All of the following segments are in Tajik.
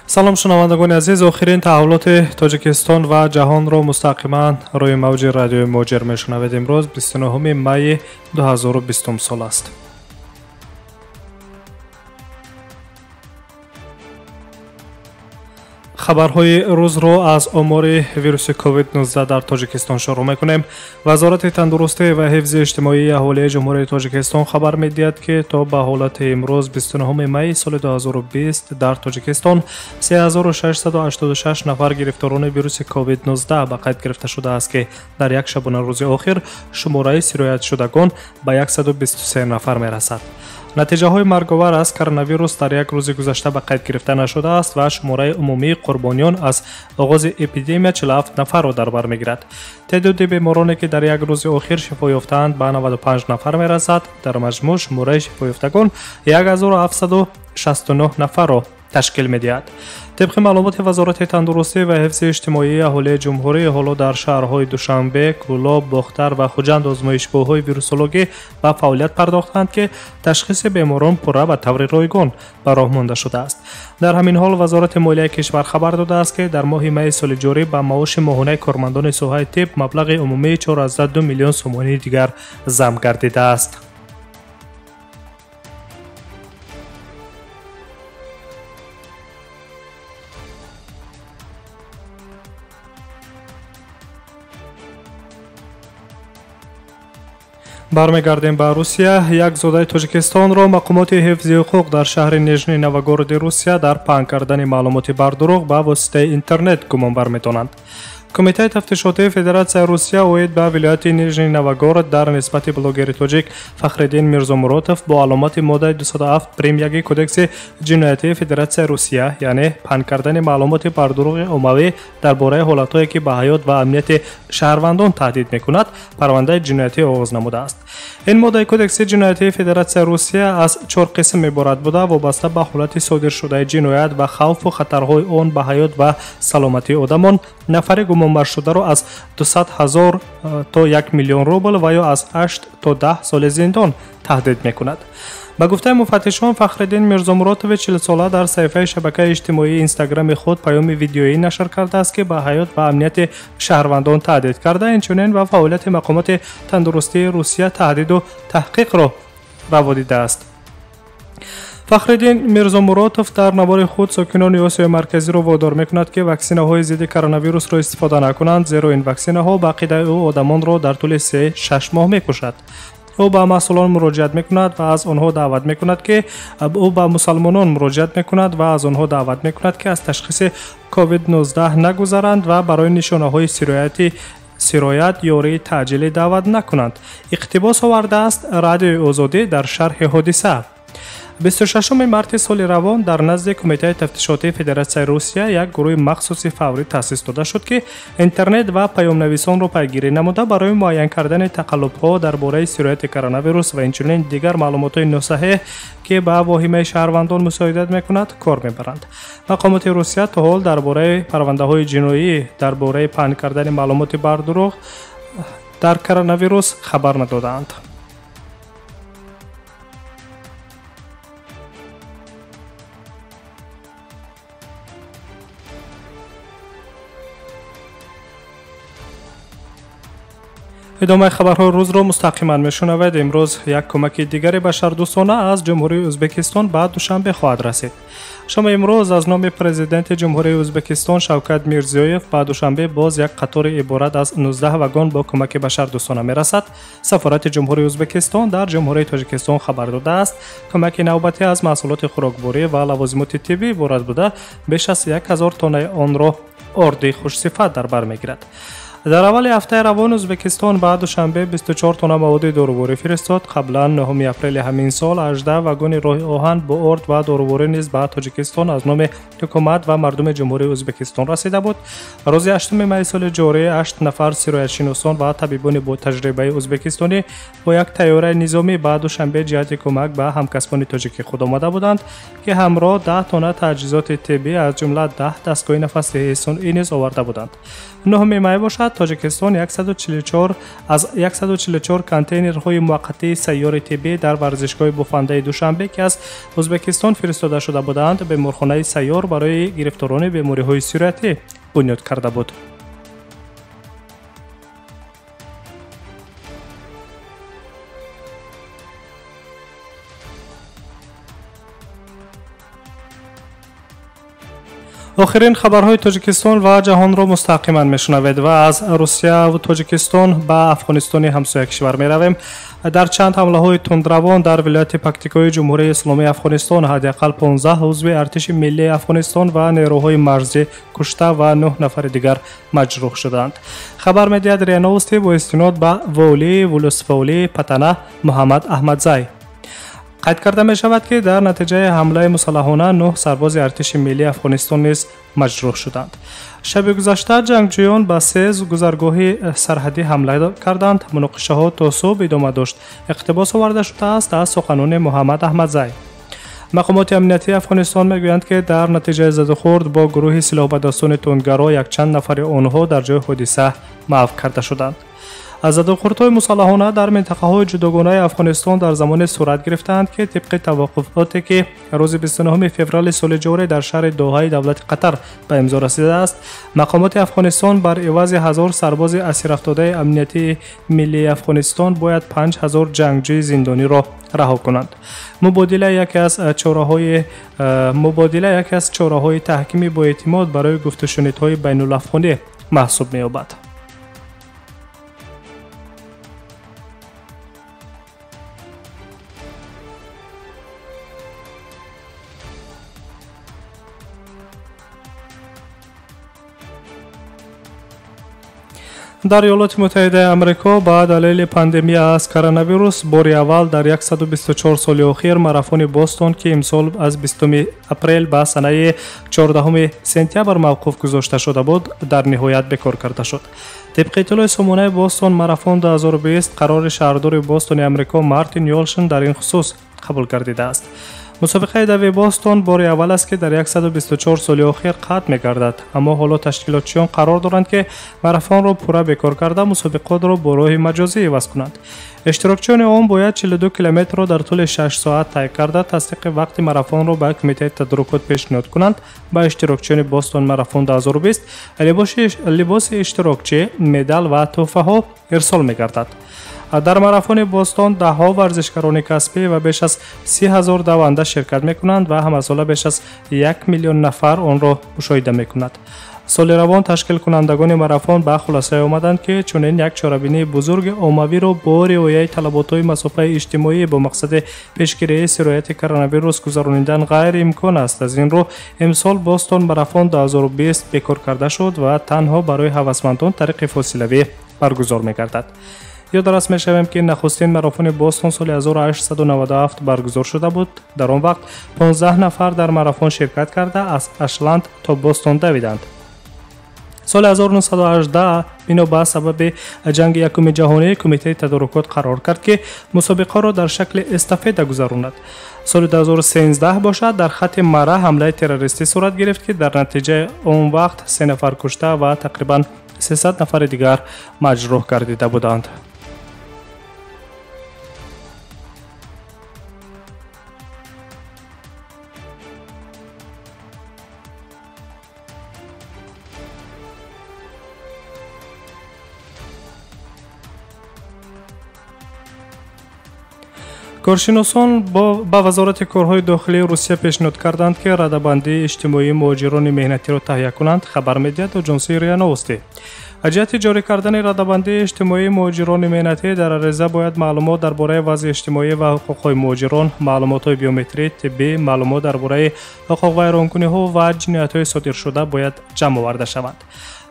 Салом шунавандагони азиз, охирин таҳаввулоти Тоҷикистон ва ҷаҳонро мустақиман рӯи мавҷи радиои Муҳоҷир мешунавед. Имрӯз 29 майи 2020 сол аст. Хабарҳои рӯзро аз омори вируси COVID-19 дар Тоҷикистон шурӯъ мекунем. Вазорати тандурустӣ ва ҳифзи иҷтимоии аҳолии Ҷумҳурии Тоҷикистон хабар медиҳад, ки то ба ҳолати имрӯз 29 майи соли 2020 дар Тоҷикистон 3686 нафар гирифторони вируси COVID-19 ба қайд гирифта шудааст, ки дар як шабонарӯзи охир шумораи сироятшудагон ба 123 нафар мерасад. Натиҷаҳои марговар аз коронавирус дар як рӯзи гузашта ба қайд гирифта нашудааст ва шумораи умумии қурбониён аз оғози эпидемия 47 нафарро дар бар мегирад. Теъдоди бемороне, ки дар як рӯзи охир шифо ёфтаанд, ба 95 нафар мерасад. Дар маҷмӯъ шумораи шифоёфтагон 1769 нафарро ташкил медиҳад. Тибқи маълумоти Вазорати тандурустӣ ва ҳифзи иҷтимоии аҳолии ҷумҳурӣ, ҳоло дар шаҳрҳои Душанбе, Кӯлоб, Бохтар ва Хуҷанд озмоишгоҳҳои вирусологӣ ба фаъолият пардохтанд, ки ташхиси беморон пурра ба таври ройгон ба роҳ монда шудааст. Дар ҳамин ҳол Вазорати молияи кишвар хабар додааст, ки дар моҳи майи соли ҷорӣ ба маоши моҳонаи кормандони соҳаи тиб маблағи умумии 4,2 миллион сомонии дигар зам гардидааст. Бармегардем ба Русия. Як зодаи Тоҷикистонро мақомоти ҳифзи ҳуқуқ дар шаҳри Нижний Новгороди Русия дар паҳн кардани маълумоти бардурӯғ ба воситаи интернет гумонбар медонанд. Кумитаи тафтишотии Федератсияи Русия оид ба вилояти Нижний Новгород дар нисбати блогери тоҷик Фахриддин Мирзомуротов бо аломати моддаи 207 прим 1 Кодекси ҷиноятии Федератсияи Русия, яъне паҳн кардани маълумоти бардурӯғи оммавӣ дар бораи ҳолатҳое, ки ба ҳаёт ва амнияти шаҳрвандон таҳдид мекунад, парвандаи ҷиноятӣ оғоз намудааст. Ин моддаи Кодекси ҷиноятии Федератсияи Русия аз 4 қисм иборат буда, вобаста ба ҳолати содиршудаи ҷиноят ва хавфу хатарҳои он ба ҳаёт ва саломатии одамон, нафари гумонбаршударо аз 200 000 то 1 миллион рубл ва ё аз 8 то 10 соли зиндон таҳдид мекунад. Ба гуфтаи муфаттишон, Фахриддин Мирзомуротови 40сола дар саҳифаи шабакаи иҷтимоии Инстаграми худ паёми видеоӣ нашр кардааст, ки ба ҳаёт ва амнияти шаҳрвандон таҳдид карда, инчунин ба фаъолияти мақомоти тандурустии Русия таҳдиду таҳқиқро раво дидааст. Фахриддин Мирзомуротов дар навори худ сокинони Осиёи Марказиро водор мекунад, ки ваксинаҳои зидди коронавирусро истифода накунанд, зеро ин ваксинаҳо ба ақидаи ӯ одамонро дар тӯли 3-6 моҳ мекушад. Ӯ ба масъулон муроҷиат мекунад ва аз онҳо даъват мекунад, ки ӯ ба мусалмонон муроҷиат мекунад ва аз онҳо даъват мекунад, ки аз ташхиси COVID-19 нагузаранд ва барои нишонаҳои сироят ёрии таъҷилӣ даъват накунанд. Иқтибос овардааст Радиои Озодӣ дар шарҳи ҳодиса. 26 марти соли равон дар назди Кумитаи тафтишотии Федератсияи Русия як гурӯҳи махсуси фаврӣ таъсис дода шуд, ки интернет ва паёмнависонро пайгирӣ намуда барои муайян кардани тақаллубҳо дар бораи сирояти коронавирус ва инчунин дигар маълумотҳои носаҳеҳ, ки ба воҳимаи шаҳрвандон мусоидат мекунад, кор мебаранд. Мақомоти Русия то ҳол дар бораи парвандаҳои ҷиноӣ дар бораи паҳн кардани маълумоти бардурӯғ дар коронавирус хабар надодаанд. Идомаи хабарҳои рӯзро мустақиман мешунавед. Имрӯз як кӯмаки дигари башардӯстона аз Ҷумҳурии Ӯзбекистон ба Душанбе хоҳад расид. Шоми имрӯз аз номи президенти Ҷумҳурии Ӯзбекистон Шавкат Мирзиёев ба Душанбе боз як қатори иборат аз 19 вагон бо кӯмаки башардӯстона мерасад. Сафорати Ҷумҳурии Ӯзбекистон дар Ҷумҳурии Тоҷикистон хабар додааст, кӯмаки навбатӣ аз маҳсулоти хӯрокворӣ ва лавозимоти тиббӣ иборат буда, беш аз 1000 тоннаи онро орди хушсифат дар бар мегирад. Дар аввали ҳафтаи равон Ӯзбекистон ба Душанбе 24 тонна маводи доруворӣ фиристод. Қаблан 9 апрели ҳамин сол 18 вагони роҳи оҳан бо орд ва доруворӣ низ ба Тоҷикистон аз номи ҳукумат ва мардуми Ҷумҳурии Ӯзбекистон расида буд. Рӯзи 8 майи соли ҷорӣ 8 нафар сироятшиносон ва табибони бо таҷрибаи ӯзбекистонӣ бо як тайёраи низомӣ ба Душанбе ҷиҳати кӯмак ба ҳамкасбони тоҷики худ омада буданд, ки ҳамроҳ 10 тонна таҷҳизоти тиббӣ аз ҷумла 10 дастгоҳи нафасдиҳии сунъӣ низ оварда буданд. 9 май бошад, бошад, Тоҷикистон 144 аз 144 контейнерҳои муваққатии сайёри тиббӣ дар варзишгоҳи Буфандаи Душанбе, ки аз Ӯзбекистон фиристода шуда буданд, беморхонаи сайёр барои гирифторони бемориҳои сироятӣ бунёд карда буд. Охирин хабарҳои Тоҷикистон ва ҷаҳонро мустақиман мешунавед ва аз Русия ва Тоҷикистон ба Афғонистони ҳамсоя кишвар меравем. Дар чанд ҳамлаҳои тундравон дар вилояти Пактикои Ҷумҳурии Исломии Афғонистон ҳадди ақал 15 узви артиши миллии Афғонистон ва нерӯҳои марзӣ кушта ва 9 нафари дигар маҷрӯҳ шуданд. Хабар медиҳад РИА Новости бо истинод ба волии вулусволии Патана Муҳаммад Аҳмадзай. Қайд карда мешавад, ки дар натиҷаи ҳамлаи мусаллаҳона 9 сарбози артиши миллии Афғонистон низ маҷрӯҳ шуданд. Шаби гузашта ҷангҷӯён ба се гузаргоҳи сарҳадӣ ҳамла карданд. Муноқишаҳо то субҳ идома дошт. Иқтибос оварда шудааст аз суханони Муҳаммад Аҳмадзай. Мақомоти амниятии Афғонистон мегӯянд, ки дар натиҷаи задухӯрд бо гурӯҳи силоҳбадастони тундгаро якчанд нафари онҳо дар ҷои ҳодиса маҳв карда шуданд. Аз задухӯрдҳои мусаллаҳона дар минтақаҳои ҷудогонаи Афғонистон дар замоне сурат гирифтаанд, ки тибқи таваққуфоте, ки рӯзи 29 феврали соли ҷорӣ дар шаҳри Доҳаи давлати Қатар ба имзо расидааст, мақомоти Афғонистон бар ивази 1000 сарбози асирафтодаи амниятии миллии Афғонистон бояд 5000 ҷангҷӯи зиндониро раҳо кунанд. Мубодила яке аз чораҳои таҳкими боэътимод барои гуфтушунидҳои байнулафғонӣ маҳсуб меёбад. Дар Иёлоти Муттаҳидаи Амрико ба далели пандемия аз коронавирус бори аввал дар 124 соли охир марафони Бостон, ки имсол аз 20 апрел ба санаи 14 сентябр мавқуф гузошта шуда буд, дар ниҳоят бекор карда шуд. Тибқи иттилои сомонаи Бостон марафон 2020 қарори шаҳрдори Бостони Амрико Мартин Йолшин дар ин хусус қабул гардидааст. Мусобиқаи дави Бостон бори аввал аст, ки дар 124 соли охир қатъ мегардад, аммо ҳоло ташкилотчиён қарор доранд, ки марафонро пурра бекор карда мусобиқотро бо роҳи маҷозӣ иваз кунанд. Иштирокчиёни он бояд 42 километрро дар тӯли 6 соат тай карда тасдиқи вақти марафонро ба кумитаи тадорукот пешниҳод кунанд. Ба иштирокчиёни Бостон марафон 2020 либоси иштирокчӣ, медал ва тӯҳфаҳо ирсол мегардад. Дар марафони Бостон даҳҳо варзишгарони касбӣ ва беш аз 30 000 даванда ширкат мекунанд ва ҳамасола беш аз 1 миллион нафар онро мушоҳида мекунад. Соли равон ташкилкунандагони марафон ба хулосае омаданд, ки чунин як чорабинии бузурги оммавиро бо риояи талаботҳои масофаи иҷтимоӣ бо мақсади пешгирии сирояти коронавирус гузаронидан ғайриимкон аст. Аз ин рӯ имсол Бостон марафон 2020 бекор карда шуд ва танҳо барои ҳавасмандон тариқи фосилавӣ баргузор мегардад. Ёдрас мешавем, ки нахустин марафони Бостон соли 1897 баргузор шуда буд. Дар он вақт 15 нафар дар марафон ширкат карда аз Ашланд то Бостон давиданд. Соли 1918 бино ба сабаби ҷанги якуми ҷаҳонӣ кумитаи тадорукот қарор кард, ки мусобиқаро дар шакли эстафета гузаронад. Соли 2013 бошад дар хати Мара ҳамлаи террористӣ сурат гирифт, ки дар натиҷаи он вақт 3 нафар кушта ва тақрибан 300 нафари дигар маҷрӯҳ гардида буданд. Коршиносон ба Вазорати корҳои дохилии Русия пешниҳод карданд, ки радабандии иҷтимоии муҳоҷирони меҳнатиро таҳия кунанд, хабар медиҳад оҷонсии РИА Новости. Ҷиҳати ҷорӣ кардани радабандии иҷтимоии муҳоҷирони меҳнатӣ дар ариза бояд маълумот дар бораи вазъи иҷтимоӣ ва ҳуқуқҳои муҳоҷирон, маълумотҳои биометрӣ, тиббӣ, маълумот дар бораи ҳуқуқвайронкуниҳо ва ҷиноятҳои содиршуда бояд ҷамъ оварда шаванд.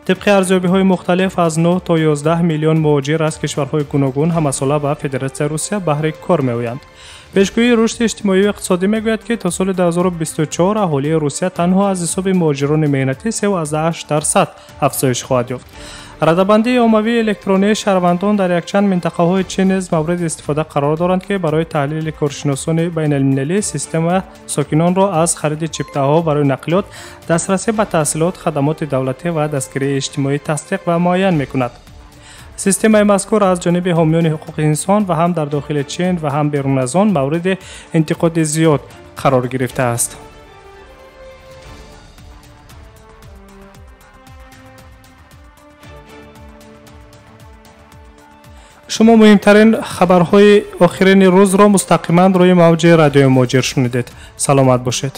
Тибқи арзёбиҳои мухталиф аз 9 то 11 миллион муҳоҷир аз кишварҳои гуногун ҳамасола ба Федератсияи Русия баҳри кор меоянд. Пешгӯии рушди иҷтимоию иқтисодӣ мегӯяд, ки то соли 2024 аҳолии Русия танҳо аз ҳисоби муҳоҷирони меҳнатӣ 3,8% афзоиш хоҳад ёфт. Радабандии оммавии электронии шаҳрвандон дар якчанд минтақаҳои Чин низ мавриди истифода қарор доранд, ки барои таҳлили коршиносони байналмилалӣ система сокинонро аз хариди чиптаҳо барои нақлиёт, дастрасӣ ба таҳсилот, хадамоти давлатӣ ва дастгирии иҷтимоӣ тасдиқ ва муайян мекунад. Системаи мазкур аз ҷониби ҳомиёни ҳуқуқи инсон ва ҳам дар дохили Чин ва ҳам берун аз он мавриди интиқоди зиёд қарор гирифтааст. Шумо муҳимтарин хабарҳои охирини рӯзро мустақиман рӯи мавҷи радиои Муҳоҷир шунидед. Саломат бошед.